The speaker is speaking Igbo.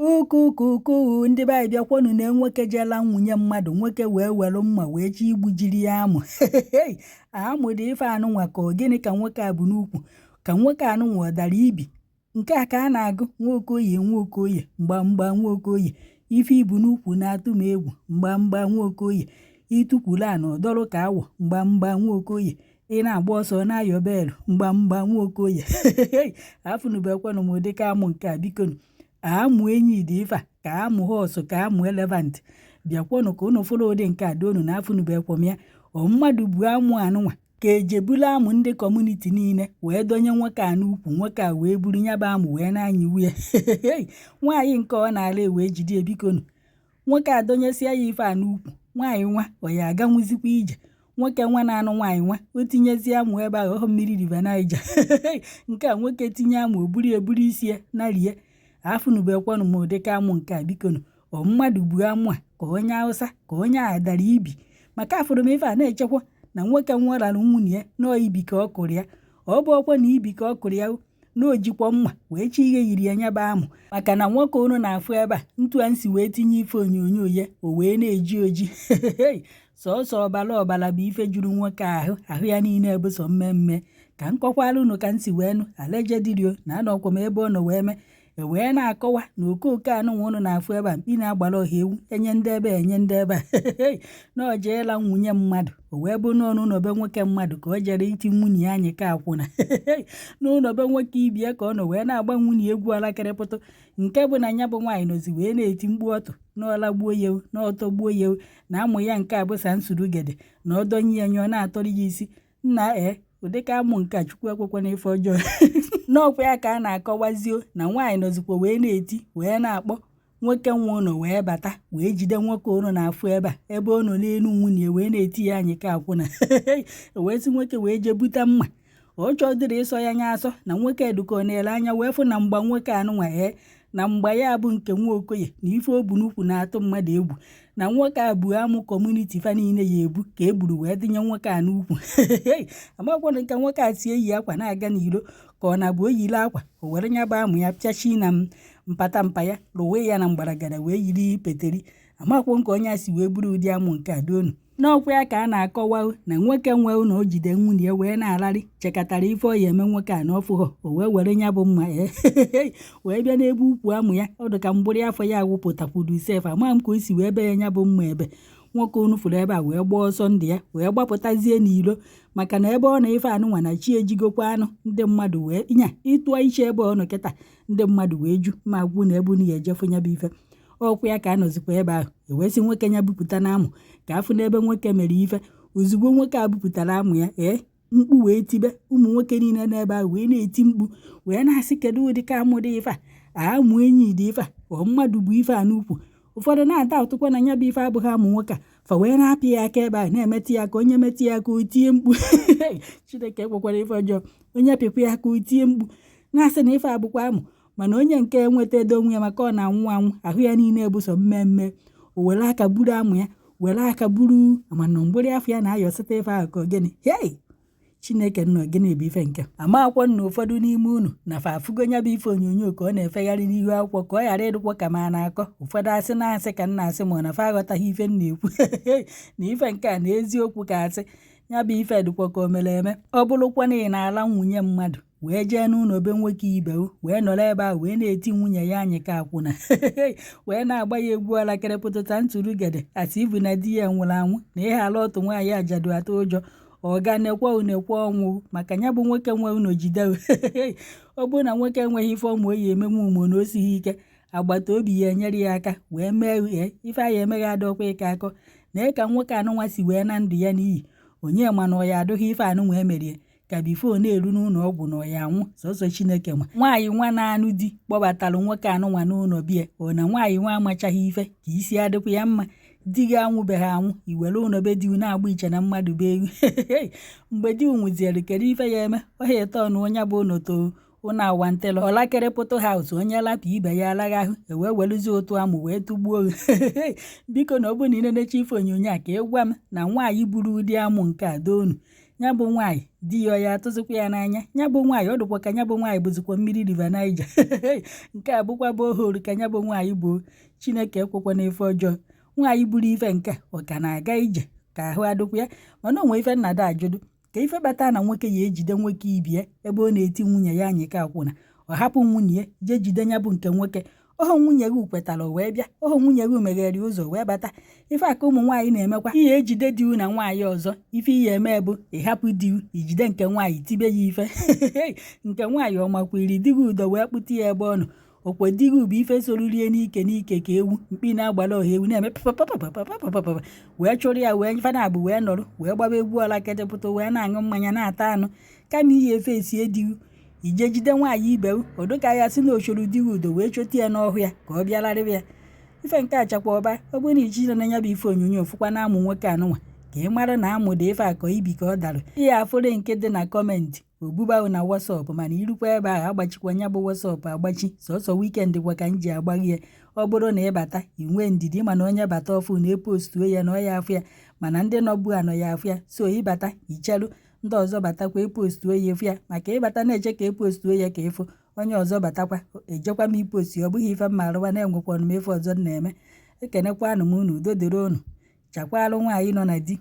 Ukukuku, ndị be anyị, bịakwanụ na nwoke jeela nwunye mmadụ. Nwoke wee were mma wee chi igbujiri ya amụ. Amụ dị ife anụnwa ka ọ gịnị ka nwoke a bụ n'ukwu, ka nwoke anụnwa ọ dara ibi. Nke a ka a na-agụ Nwokoye, Nwokoye, mgbamgba Nwokoye, ife ibu n'ukwu na-atụ m egwu, mgbamgba Nwokoye, itukwulu ana ọdọrọ ka awọ, mgbamgba Nwokoye, ị na-agba ọsọ na-ayọ beelụ, mgbamgba Nwokoye. Afụnubekwanụ m ụdịka amụ nke a. Bikonu, amụ enyi dị ife a ka amụ horse, ka amụ elephant. Bịakwanụ ka unu fụrụ ụdị nke a. Donu na afụnubekwa m ya. Ọ mmadụ bu amụ anụnwa ka ejebulu amụ ndị community niile wee donye nwoke a n'ukwu. Nwoke a wee buru nyaba amụ wee na-anyịwu ya. Nwaanyị nke ọ na-ala wee jide. Bikonu, nwoke a donyesịa ya ife a n'ukwu, nwaanyị nwa ọ ya aganwuzikwa ije? Nwoke nwa na-anụ nwaanyị nwa, o tinyezie amụ ebe ahụ, ọhụ mmiri River Niger nke a. Nwoke tinye amụ, o buru eburu isi ya narie. Afụnubekwanụ m ụdịka amụ nke a. Bikonu, ọ mmadụ bu amụ a ka onye Hausa, ka onye a dara ibi? Maka afụrụ m ife a na-echekwa na nwoke nwarara nwunye ya nọọ ibi ka ọ kụrụ ya. Ọ bụ ọkwa na ibi ka ọ kụrụ ya, na o jikwa mma wee chi ihe yiri ya nyaba amụ. Maka na nwoke unu na-afụ ebe a, ntu a nsi wee tinye ife onyonyo ya, o wee na-eji oji, sọọsọ ọbara ọbara bụ ife juru nwoke ahụ. Ahụ ya niile bụ sọ mmemme. Ka m kọkwara unu ka m si wee nụ allegedly na anọkwa m ebe ọ nọ wee mee. E wee na-akọwa na okooko anụnwa unu na-afụ ebe a, mkpi na-agbara ọha ewu, enye ndị ebe a, enye ndị ebe a, na ọ jeela nwunye mmadụ. O wee bụ n'ọnụ ụlọ be nwoke mmadụ ka o jere iti nwunye ya anyị ka akwụna. N'ụlọ be nwoke ibie ka ọ nọ wee na-agba nwunye egwu alakịrịpụtụ, nke bụ na ya bụ nwaanyị nọzi wee na-eti mkpu ọtụ n'ọla gbuo ya, n'ọtọ gbuo ya, na amụ ya nke a bụ sansurugede, na ọ dọnye ya nye, ọ na-atọrọ ya isi nna. Ee, ụdịka amụ nke a, Chukwu ekwekwana ife ọjọọ. N'ọkwa ya ka a na-akọwazio na nwaanyị nọzikwa wee na-eti, wee na-akpọ nwoke nwe ụlọ, wee bata wee jide nwoke ụnụ na-afụ ebe a, ebe ọ nọ n'elu nwunye wee na-eti ya anyị ka akwụna. Wee sị nwoke wee jee bute mma. Ọ chọdịrị ịsọ ya anya asọ na nwoke eduka ọ na-ele anya wee fụ na mgba nwoke anụnwa, ee, na mgba ya bụ nke Nwokoye, na ife o bu n'ukwu na-atụ mmadụ egwu, na nwoke a bụ amụ community fa niile ya ebu ka e gburu wee dịnye nwoke a n'ukwu. Amakwanụ nke nwoke a si eyi akwa na-aga n'iro, ka ọ na-abụ o yiri akwa, o were nya bụ amụ ya pịachi na mpata mpa ya, rụwe ya na mgbaragada wee yiri peteri. Amakwo nke onye a si wee buru ụdị amụ nke a. Donu n'ọkwa ya ka a na-akọwa na nwoke nwe ụlọ o jide nwunye ya wee na-alarị, chekatara ife ọ ya eme nwoke a na ọfụghọ, o wee were nya bụ mma, ee, wee bịa n'ebe ukwu amụ ya. Ọ dị ka mgbụrị afọ ya wụpụtakwuru sef. Ama m ka o si wee be ya nya bụ mma ebe nwoke unu fụrụ ebe a wee gbaa ọsọ ndụ ya, wee gbapụtazie n'ilo, maka na ebe ọ na ife anụnwa na chi ejigokwa anụ ndị mmadụ wee nya ịtụọ iche ebe ọ nọ kịta. Ndị mmadụ wee ju ma gwụ na ebe unu ya ejefu nya bụ ife. Ọkwa ya ka a nọzikwa ebe ahụ, ewee sị nwoke ya bupụta n'amụ ka afụ n'ebe nwoke mere ife. Ozugbo nwoke a bupụtara amụ ya, ee, mkpu wee tibe. Ụmụ nwoke niile n'ebe ahụ wee na-eti mkpu, wee na-asị, "Kedu ụdị ka amụ dị ife a? Amụ enyi dị ife a? Ọ mmadụ bụ ife a n'ukwu?" Ụfọdụ na-ata ụtụkwa na ya bụ ife abụghị amụ nwoke a. Fa wee na-apị ya aka ebe ahụ, na-emetụ ya aka. Onye metụ ya aka, o tie mkpu. Chineke ekwekwara ife ọjọọ. Onye pịkwa ya aka, o tie mkpu, na-asị na ife abụkwa amụ. Mana onye nke enweta edo onwe ya, maka ọ na-anwụ anwụ, ahụ ya niile bụ sọ mmemme. O were aka buru amụ ya, were aka buru mana mgbịrị afọ ya na-ayọsịta ife ahụ ka gịnị. Hei, Chineke nọ, gịnị bụ ife nke amakwọ na ụfọdụ n'ime unu na fa afụgo nya bụ ife onyonyo ka ọ na-efegharị n'ihu akwụkwọ, ka ọ ghara ịdịkwa ka ma na-akọ. Ụfọdụ asị na-asị ka m na-asị, ma ọ na fa aghọtaghị ife m na-ekwu, na ife nke a na eziokwu ka asị ya bụ ife dịkwa ka o mere eme. Ọ bụrụkwa na ị na-ala nwunye mmadụ wee jee n'ụlọ be nwoke ibe, wee nọrọ ebe ahụ wee na-eti nwunye ya anyị ka akwụna, wee na-agba ya egwu alakịrịpụtụta ntụrụgede, asị ibu na di ya nwụrụ anwụ, na ihe ala otu nwaanyị ajadu atụ ụjọ, ọ ga nekwa unekwa ọnwụ. Maka ya bụ nwoke nwe unu jide. Ọ bụrụ na nwoke enweghị ife ọmụ oyi emenwu umo na o sighi ike, agbata obi ya enyere ya aka wee mee uhie ife anyị emeghe adọkwa ịka akọ na ka nwoke anụnwa si wee na ndụ ya n'iyi. Onye mana ọ ya adụghị ife anụnwa emerie ka before na-eru n'ụlọ ọgwụ na ọ ya anwụ, sọsọ Chineke nwa. Nwaanyị nwa na-anụ di kpọbatara nwoke anụnwa n'ụlọ bie, ọ na nwaanyị nwa amachaghị ife ka isi adịkwa ya mma. Di gị anwụbeghị anwụ, i were ụlọ be di na-agba iche na mmadụ be ewu. Mgbe di nwụziere, kedu ife ya eme? Ọha ịtọ na onye bụ ụlọ too ụnọ awantịlọ ọlakịrịpụtụ house, onye lapụ ibe ya alaghahụ, ewee weluzie ụtụ amụ wee tụgbuo. Biko, na ọ bụrụ na ị na-enecha ife onyonyo a, ka ị gwa m na nwaanyị buru ụdị amụ nke a donu. Ya bụ nwaanyị di ya ọ ya atụzikwa ya n'anya? Ya bụ nwaanyị ọ dịkwa ka ya bụ nwaanyị bụzikwa mmiri River Niger. Nke a bụkwa borehole ka ya bụ nwaanyị bụ. Chineke ekwekwana ife ọjọọ. Nwaanyị buru ife nke a ọ ka na-aga ije ka ahụ adịkwa ya? Mana o nwee ife m na-ada ajụdụ ka ife kpata na nwoke ya ejide nwoke ibe ya ebe ọ na-eti nwunye ya anyịka akwụna, ọ hapụ nwunye ya jee jide ya bụ nke nwoke. Ọhụ nwunye gị kwetara wee bịa, ọhụ nwunye gị meghere ụzọ wee bata. Ife a ka ụmụ nwaanyị na-emekwa. Ihe ejide di na nwaanyị ọzọ, ife ihe eme bụ ịhapụ di, ijide nke nwaanyị tibe ya ife. Nke nwaanyị ọ makwiri di gị ụdọ wee kpụta ya ebe ọ nọ? Ọkwa di gị bụ ife soro rie n'ike n'ike ka ewu mkpi na-agbara ọha ewu na-eme papapapapapapapa wee chụrụ ya wee fana abụ wee nọrọ wee gbaba egwu ọla ketịpụta wee na-aṅụ mmanya na-ata anụ. Kama ihe efe esie di gị, ije jide nwaanyị ibe ọdụka ya si na ochoro di gị udo wee chọta ya n'ọhụ ya ka ọ bịa larịba ya. Ife nke a chakwa ọba. Ọ bụrụ na ichi na ya bụ ife onyonyo fụkwa na amụ nwoke anụnwa, ka ị mara na amụ dị ife akọ ibi ka ọ dara. Ihe afụrụ nke dị na comment obuba na WhatsApp, mana irukwa ebe ahụ agbachikwa ya bụ WhatsApp agbachi. Sọsọ weekend kwa ka m ji agbaghi ya. Ọ bụrụ na ịbata inwe ndidi, mana onye bata ọfụ na epostuo ya na ọ ya afụ ya, mana ndị nọbu anọ ya afụ ya. So ịbata ichelu ndị ọzọ batakwa epostuo ya efu ya, maka ịbata na-eche ka epostuo ya ka ịfụ onye ọzọ batakwa ejekwa m ipostu. Ọ bụghị ife mma arụwa na-enwekwanụ m ife ọzọ m na-eme. Ekenekwanụ m unu, udo dịrị unu. Chakwalụ nwaanyị nọ na di.